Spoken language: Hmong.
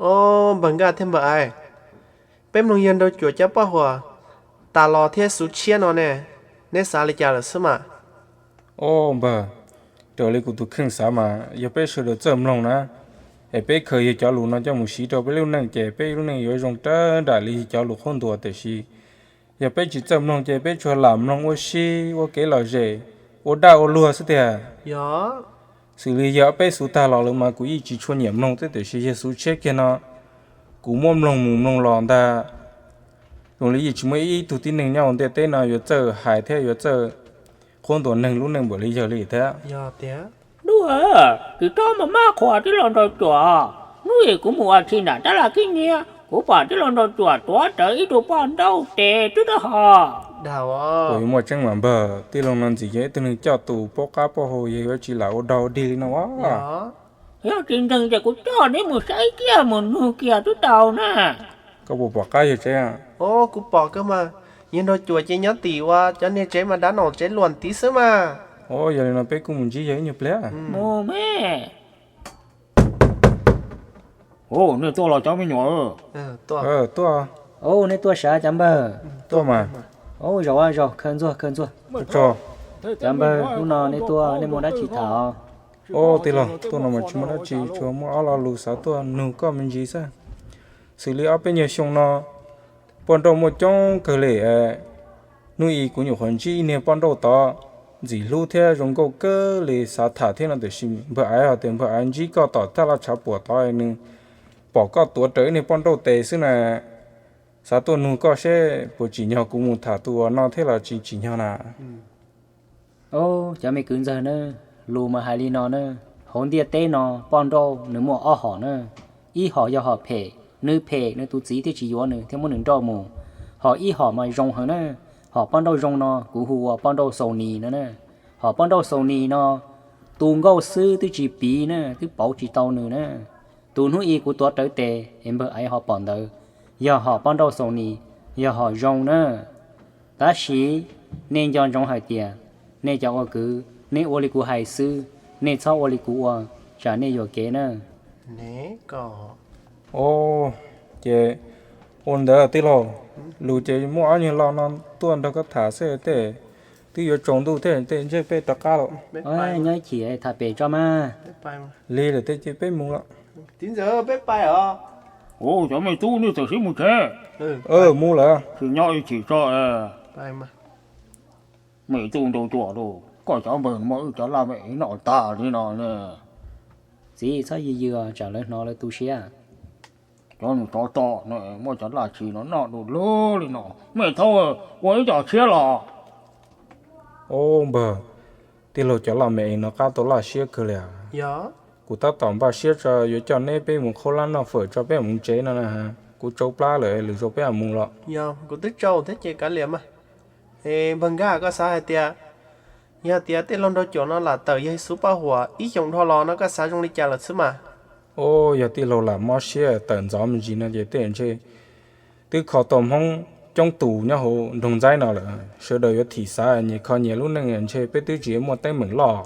Ob, npawg Nkaj thiab npawg Aiv, peb mloog yawg Nraug Cuam cov paj huam tas los thiab xuv tshiab no ne, neb xav li cas lawm xwb mas? Ob, npawg, raws li kuv tus kheej xav mas yog peb sawv daws txawj mloog na, es peb khaws yawg cov lus no coj mus siv rau peb lub neej ces peb lub neej yuav zoo rawv nraim li yawg cov lus qhuab ntuas, tiam sis yog peb tsis txawj mloog ces peb tsuas lam mloog ua si, ua kev lom zem, ua daj ua luag xwb tiag. Xws li yog peb xuv tag los lawm mas kuv yeej tsis tshua nyiam mloog thiab, tiam sis yawg xuv tshiab kiag no kuv muab mloog mus mloog los ntag, zoo li yeej tsis muaj ib tug tib neeg nyob hauv ntiaj teb no yuav txawj hais thiab yuav txawj qhuab ntuas neeg lub neej npaum li yawg li thiab. Ntuj, tsis txhob mas maj qhuas tij laug Nraug Cuam. Hnub ib kuv mus ua si nram tab laj khib nyiab, kuv pom tij laug Nraug Cuam tuav rawv ib tug poj nrauj tes twb dawb hos. Ua yuav muaj tseeb mas npawg, tij laug no ntxim yog ib tug neeg coj tus paub qab paub hau, yog yuav tsis lam ua dog ua dig li no as. Yog tsis ntseeg ces kuv coj neb mus saib kiag mus nug kiag twb tau na. Koj puas pom qab yawg tsev? Kuv pom kawg mas, yawg Nraug Cuam ces nyob tim ua cov niag tsev mas dab nom tsev luam tid xwb mas. Os, yog li no peb kuj mus ntsib yawg ib nyuag pliag. Mus me. Nej tuaj los cov me nyuam? Tuaj. Neb tuaj sav cov npawg? Tuaj mas. Zaum zaum khaws ntxuag khaws ntxuag. Cov npawg, hnub no nej tuaj nej muaj dab tsi tham? Os, tij laug, tuaj no mas tsis muaj dab tsi, tsuas muaj ob lo lus xav tuaj nug koj me ntsis xwb. Xws li ob peb nyuag xyoo no poj nrauj muaj coob kawg li. Hnub ib kuv nyuam qhuav ntsib ib niag poj nrauj tod ntxim hlub thiab zoo nkauj kawg li xav tham thiab no, tiam sis npawg Aiv hais tias npawg Aiv ntsib koj tom thaj laj tshav puam tod, nws pom koj tuav rawv ib niag poj nrauj tes xwb na. Xav tuaj nug koj seb puas tsim nyog kuv mus tham tus uas no thiab los tsis tsim nyog na? Os, cov me kwv ntxawg na, lus mas hais li no na, hauv ntiaj teb no poj nrauj nws muaj ob hom na. Ib hom yog hom phem, nws phem nws tus txiv thiaj tsis yuav nws thiab muab nws nrauj mus. Hom ib hom mas zoo heev na, hom poj nrauj zoo no kuv hu ua poj nrauj Xaus Nis no na. Hom poj nrauj Xaus Nis no, tus nkauj xwb twb tsis piv na, twb pauv tsis tau nws na. Tus hnub ib kuv tuav rawv tes es npawg Aiv ho pom ntawd, yog hom poj nrauj Xaus Nis, yog hom zoo na. Tab sis nej nco ntsoov hais tias nej cov ua kwv, nej ua li kuv hais xwb, nej txhob ua li kuv ua, tsam nej yuam kev na. Os, ces ua ntawd tij laug, lus ces muaj ob nyuag lo no tuaj nrog koj tham xwb, tej twb yuav tsaus ntuj thiab, tej ntshe peb rov qab lawm. Nyob ib chim tham pem tso mas. Lig lawm tej ces peb mus lawm. Txiv ntxawm, peb pais os. Ua cov me tub, nej txawm sib mus tsev. Mus lawm. Tsis nyob ib chim tso. Me tub Nraug Cuam, koj cov npawg muab wb cov laj me ev noj tag li no ne. Txiv txhob yws yws tsam lawv hnov lawv tu siab. Cov nws tov to, muab cov laj tsi no noj du lug li no. Mej thaub, ua ib co tshiab los? Ub npawg, tij laug cov laj me ev no qab tau laj siab kawg li. Kuv tab tom npaj siab tso yuav coj neb peb mus qhaub lab noj fawm tso peb mus tsev no na. Kuv tsau plab lawm, lwm zaus peb mam mus los. Yog kuv twb tsau thiab ces kav liam mas. Es npawg Nkaj, koj xav hais tias yog tias tij laug Nraug Cuam no lam tawm yawg Xub Paj Huam ib xyoos dhau los no koj xav zoo li cas lawm xwb mas? Ub, yog tij laug lam mob siab tawm ntxov me ntsis no ces tej ntshe twb kho tau Hmoob coob tus nyob hauv nroog Ntxaib no lawm. Sawv daws yuav thim xav nyias kho nyias lub neej, ntshe peb twb tsis muaj teeb meem loj.